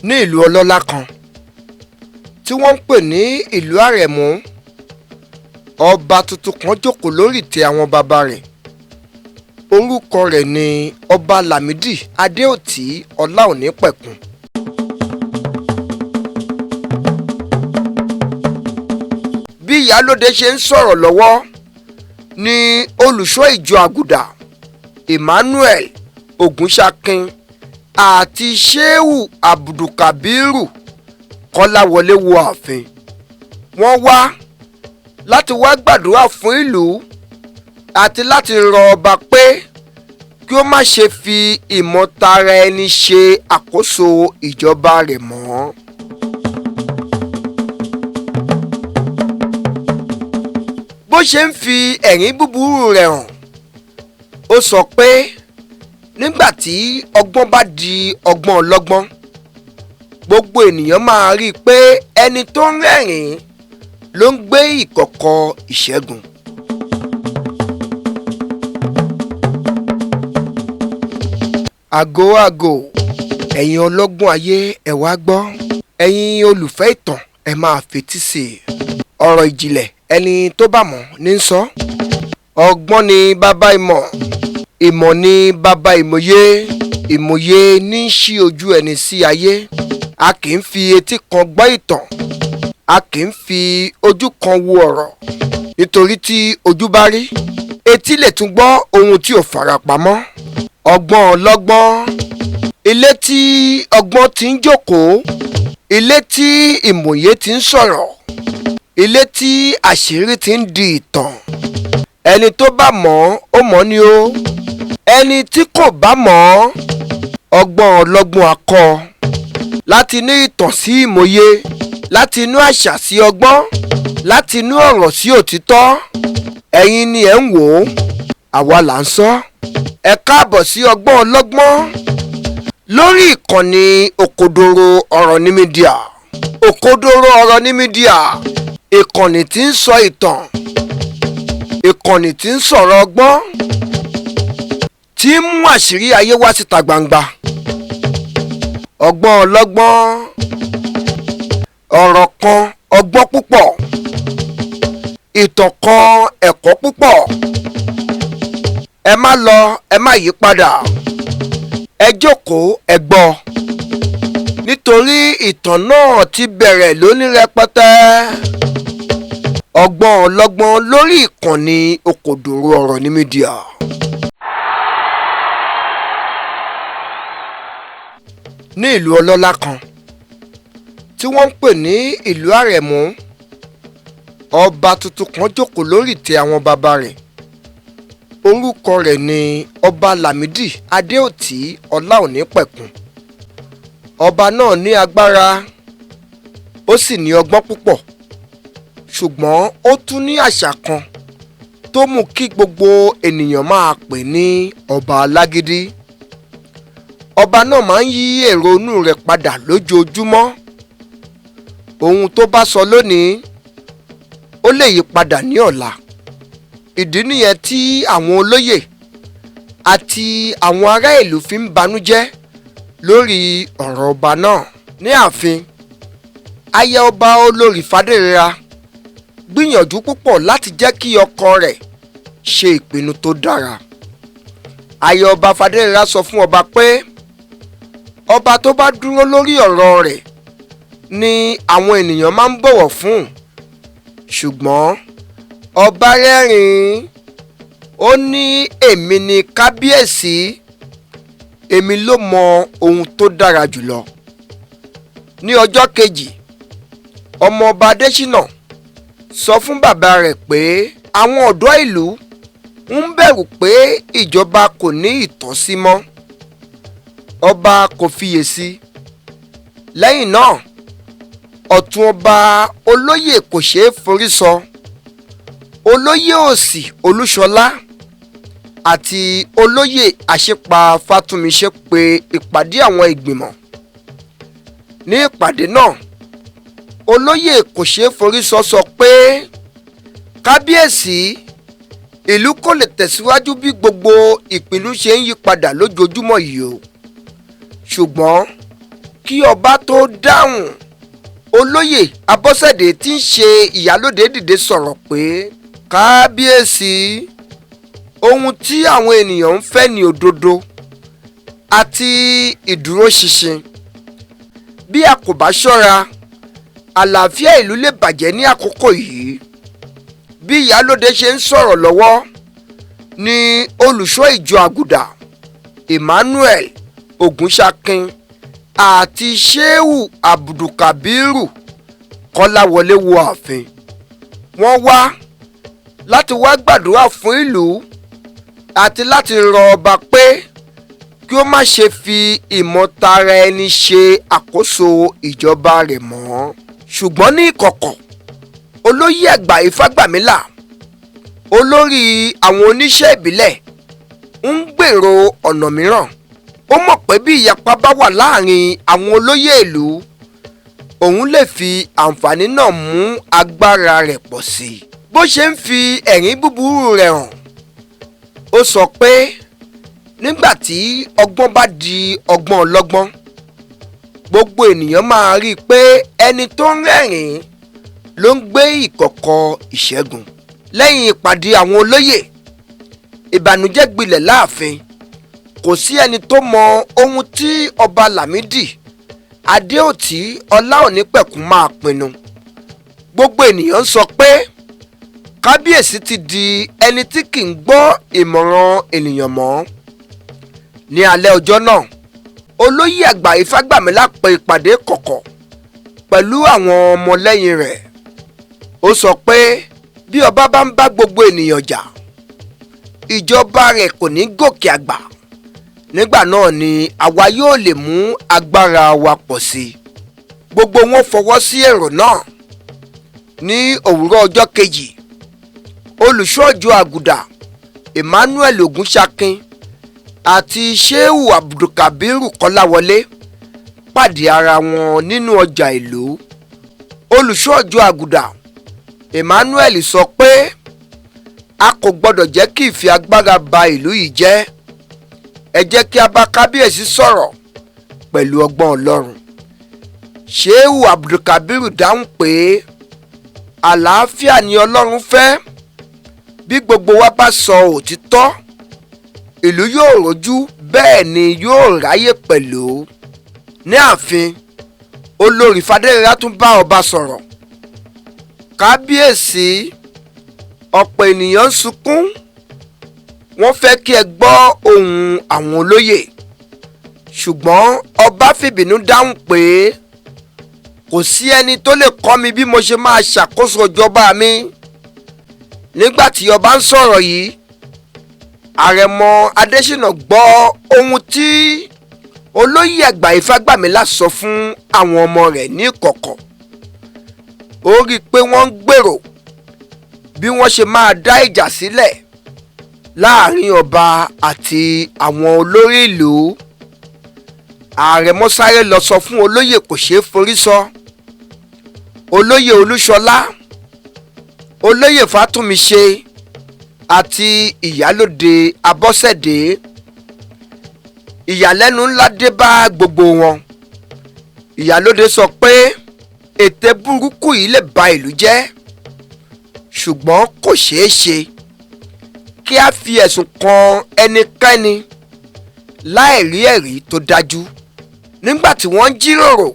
Ní ìlú ọlọ́lá kan tí wọ́n ń pè ní ìlú Àrẹ̀mú, ọba tuntun kan jókòó lórí ìtẹ́ àwọn bàbá rẹ̀. Orúkọ rẹ̀ ni Ọba Lámìdí Adéòtí Ọláonípẹ̀kun. Bí Ìyálóde ṣe ń sọ̀rọ̀ lọ́wọ́ ni olùṣọ́ ìjọ Àgùdà Emmanuel Ògúnṣakin àti Shehu Abdulkabiru Kọ́láwọlé wọ ààfin. Wọ́n wá láti wá gbàdúrà fún ìlú àti láti rọ ọba pé kí ó má ṣe fi ìmọ̀tara ẹni ṣe àkóso ìjọba rẹ̀ mọ́. Bó ṣe ń fi ẹ̀rín búburú rẹ̀ hàn, ó sọ pé nígbà tí ọgbọ́n bá di ọgbọ́n ọlọ́gbọ́n, gbogbo ènìyàn máa rí i pé ẹni tó ń rẹ́rìn-ín ló ń gbé ìkọ̀kọ̀ ìṣẹ́gun. Àgọ́ àgọ́, ẹ̀yin ọlọ́gbọ́n ayé, ẹ wá gbọ́. Ẹ̀yin olùfẹ́ ìtàn, ẹ máa fetí sí i. Ọ̀rọ̀ ìjìnlẹ̀ ẹni tó bá mọ̀ ní ń sọ. Ọgbọ́n ni bàbá ìmọ̀, ìmọ̀ ni bàbá ìmọ̀ye, ìmọ̀ye ní í ṣí ojú ẹni sí ayé. A kì í fi etí kan gbọ́ ìtàn, a kì í fi ojú kan wo ọ̀rọ̀. Nítorí tí ojú bá rí, etí lè tún gbọ́ ohun tí ò farapamọ́. Ọgbọ́n ọlọ́gbọ́n, ilé tí ọgbọ́n ti ń jókòó, ilé tí ìmọ̀ye ti ń sọ̀rọ̀, ilé tí àṣírí ti ń di ìtàn. Ẹni tó bá mọ̀ ó mọ̀ ni ó, ẹni tí kò bá mọ̀, ọgbọ́n ọlọ́gbọ́n á kọ́. Láti inú ìtàn sí ìmọ̀ye, láti inú àṣà sí ọgbọ́n, láti inú ọ̀rọ̀ sí òtítọ́. Ẹ̀yin ni ẹ̀ ń wò ó, àwa là ń sọ. Ẹ káàbọ̀ sí ọgbọ́n ọlọ́gbọ́n lórí ìkànnì Òkodoro Ọ̀rọ̀ ní Mídíà. Òkodoro Ọ̀rọ̀ ní Mídíà, ìkànnì tí ń sọ ìtàn, ìkànnì tí ń sọ̀rọ̀ ọgbọ́n, tí ń mú àṣírí ayé wá síta gbangba. Ọgbọ́n ọlọ́gbọ́n, ọ̀rọ̀ kan ọgbọ́n púpọ̀, ìtàn kan ẹ̀kọ́ púpọ̀. Ẹ má lọ, ẹ má yí padà, ẹ jókòó, ẹ gbọ́, nítorí ìtàn náà ti bẹ̀rẹ̀ lóní rẹpẹtẹ. Ọgbọ́n ọlọ́gbọ́n lórí ìkànnì Òkodoro Ọ̀rọ̀ ní Mídíà. Ní ìlú ọlọ́lá kan tí wọ́n ń pè ní ìlú Àrẹ̀mú, ọba tuntun kan jókòó lórí ìtẹ́ àwọn bàbá rẹ̀. Orúkọ rẹ̀ ni Ọba Lámìdí Adéòtí Ọláonípẹ̀kun. Ọba náà ní agbára, ó sì ní ọgbọ́n púpọ̀, ṣùgbọ́n ó tún ní àṣà kan tó mú kí gbogbo ènìyàn máa pè ní ọba alágídí. Ọba náà máa ń yí èrò inú rẹ̀ padà lójoojúmọ́. Ohun tó bá sọ lónìí, ó lè yí padà ní ọ̀la. Ìdí nìyẹn tí àwọn olóyè àti àwọn ará ìlú fi ń banújẹ́ lórí ọ̀rọ̀ ọba náà. Ní ààfin, aya ọba olórí Fadérẹra gbìyànjú púpọ̀ láti jẹ́ kí ọkọ rẹ̀ ṣe ìpinnu tó dára. Aya ọba Fadérẹra sọ fún ọba pé ọba tó bá dúró lórí ọ̀rọ̀ rẹ̀ ni àwọn ènìyàn máa ń bọ̀wọ̀ fún. Ṣùgbọ́n ọba rẹ́rìn-ín, ó ní èmi ni kábíyèsí, èmi ló mọ ohun tó dára jùlọ. Ní ọjọ́ kejì, ọmọ ọba Adésínà sọ fún bàbá rẹ̀ pé àwọn ọ̀dọ́ ìlú ń bẹ̀rù pé ìjọba kò ní ìtọ́sí mọ́. Ọba kò fiyèsí. Lẹ́yìn náà, ọ̀tún ọba olóyè kò ṣeé forí sọ, olóyè òsì Olúṣọlá àti olóyè àṣepa Fátúnmiṣe pé ìpàdé àwọn ìgbìmọ̀. Ní ìpàdé náà, olóyè kò ṣeé forí sọ sọ pé kábíyèsí, ìlú kò lè tẹ̀síwájú bí gbogbo ìpinnu ṣe ń yí padà lójoojúmọ́ yìí o. Ṣùgbọ́n Kí ọba tó dáhùn, olóyè Abọ́sẹ̀dé tí ń ṣe ìyálóde dìde sọ̀rọ̀ pé, kábíyèsí, ohun tí àwọn ènìyàn ń fẹ́ ní òdodo àti ìdúróṣinṣin. Bí a kò bá ṣọ́ra, àlàáfíà ìlú lè bàjẹ́ ní àkókò yìí. Bí ìyálóde ṣe ń sọ̀rọ̀ lọ́wọ́ ni olùṣọ́ ìjọ àgùdà Emmanuel Ogunṣakin àti Shehu Abdulkabiru Kọ́láwọlé wọ ààfin. Wọ́n wá láti wá gbàdúrà fún ìlú àti láti rọ ọba pé kí ó má ṣe fi ìmọ̀tara ẹni ṣe àkóso ìjọba rẹ̀ mọ́. Ṣùgbọ́n ní ìkọ̀kọ̀, olóyè àgbà Ifágbàmílà, olórí àwọn oníṣẹ́ ìbílẹ̀, ń gbèrò ọ̀nà mìíràn. Ó mọ̀ pé bí ìyapa bá wà láàrin àwọn olóyè ìlú, òun lè fi àǹfààní náà mú agbára rẹ̀ pọ̀ sí i. Bó ṣe ń fi ẹ̀rín búburú rẹ̀ hàn, ó sọ pé nígbà tí ọgbọ́n bá di ọgbọ́n ọlọ́gbọ́n, gbogbo ènìyàn máa rí i pé ẹni tó ń rẹ́rìn-ín ló ń gbé ìkọ̀kọ̀ ìṣẹ́gun. Lẹ́yìn ìpàdé àwọn olóyè, ìbànújẹ́ gbilẹ̀ láàfin. Kò sí ẹni tó mọ ohun tí ọba Lámìdí Adéòtí Ọláònípẹ̀kun máa pinnu. Gbogbo ènìyàn ń sọ pé kábíyèsí ti di ẹni tí kì í gbọ́ ìmọ̀ràn ènìyàn mọ́. Ní alẹ́ ọjọ́ náà, olóyè àgbà Ifágbàmílà pe ìpàdé kọ̀kọ̀ pẹ̀lú àwọn ọmọlẹ́yìn rẹ̀. Ó sọ pé bí ọba bá ń bá gbogbo ènìyàn jà, ìjọba rẹ̀ kò ní gòkè àgbà. Nígbà náà ni àwa yóò lè mú agbára wa pọ̀ sí i. Gbogbo wọn fọwọ́ sí èrò náà. Ní òwúrọ̀ ọjọ́ kejì, olùṣọ́àjò àgùdà Emmanuel Ogunṣakin àti Shehu Abdulkabiru Kọ́láwọlé pàdé ara wọn nínú ọjà ìlú. Olùṣọ́àjò àgùdà Emmanuel sọ pé a kò gbọ́dọ̀ jẹ́ kí ìfẹ́ agbára ba ìlú yìí jẹ́. Ẹ jẹ́ kí a bá kábíyèsí sọ̀rọ̀ pẹ̀lú ọgbọ́n Ọlọ́run. Shehu Abdulkabiru dáhùn pé àlàáfíà ni Ọlọ́run fẹ́. Bí gbogbo wa bá sọ òtítọ́, ìlú yóò rojú, bẹ́ẹ̀ ni yóò ráyè pẹ̀lú. Ní ààfin, olórí Fadérẹrà tún bá ọba sọ̀rọ̀. Kábíyèsí, ọ̀pọ̀ ènìyàn ń sunkún, wọ́n fẹ́ kí ẹ gbọ́ ohùn àwọn olóyè. Ṣùgbọ́n ọba fìbínú dáhùn pé kò sí ẹni tó lè kọ́ mi bí mo ṣe máa ṣàkóso ìjọba mi. Nígbà tí ọba ń sọ̀rọ̀ yìí, Àrẹ̀mọ Adésínà gbọ́ ohun tí olóyè àgbà Ifágbàmílà sọ fún àwọn ọmọ rẹ̀ ní ìkọ̀kọ̀. Ó rí i pé wọ́n ń gbèrò bí wọ́n ṣe máa dá ìjà sílẹ̀ láàrin ọba àti àwọn olórí ìlú. Àrẹ̀mọ sáré lọ sọ fún olóyè kò ṣeé forí sọ, olóyè Olúṣọlá, olóyè Fátúnmiṣe àti ìyálóde Abọ́sẹ̀dé. Ìyàlẹ́nu ńlá dé bá gbogbo wọn. Ìyálóde sọ pé ète burúkú yìí lè ba ìlú jẹ́, ṣùgbọ́n kò ṣeé ṣe kí a fi ẹ̀sùn kan ẹnikẹ́ni láì rí ẹ̀rí tó dájú. Nígbà tí wọ́n ń jíròrò,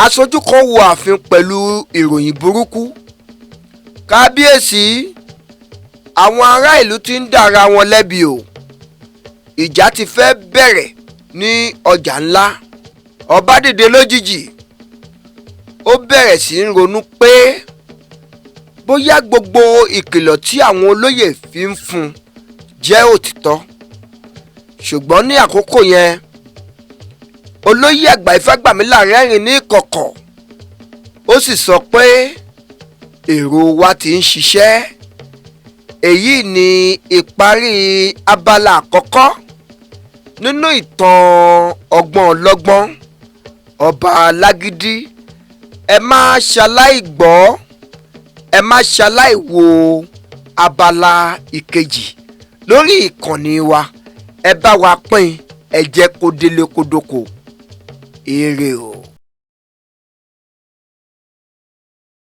aṣojú kan wọ ààfin pẹ̀lú ìròyìn burúkú. Kábíyèsí, àwọn ará ìlú ti ń dára wọn lẹ́bi o. Ìjà ti fẹ́ bẹ̀rẹ̀ ní ọjà ńlá. Ọba dìde lójijì, ó bẹ̀rẹ̀ sí í ronú pé bóyá gbogbo ìkìlọ̀ tí àwọn olóyè fi ń fún un jẹ́ òtítọ́. Ṣùgbọ́n ní àkókò yẹn, olóyè àgbà Ifágbàmílà rẹ́rìn ní ìkọ̀kọ̀, ó sì sọ pé èrò wa ti ń ṣiṣẹ́. Èyí ni ìparí abala àkọ́kọ́ nínú ìtàn ọgbọ́n ọlọ́gbọ́n ọba Lágídí. Ẹ má ṣaláì gbọ́, ẹ má ṣaláì wo abala ìkejì lórí ìkànnì wa. Ẹ bá wa pín, ẹ jẹ́ kó délé kó dóko. Ire o.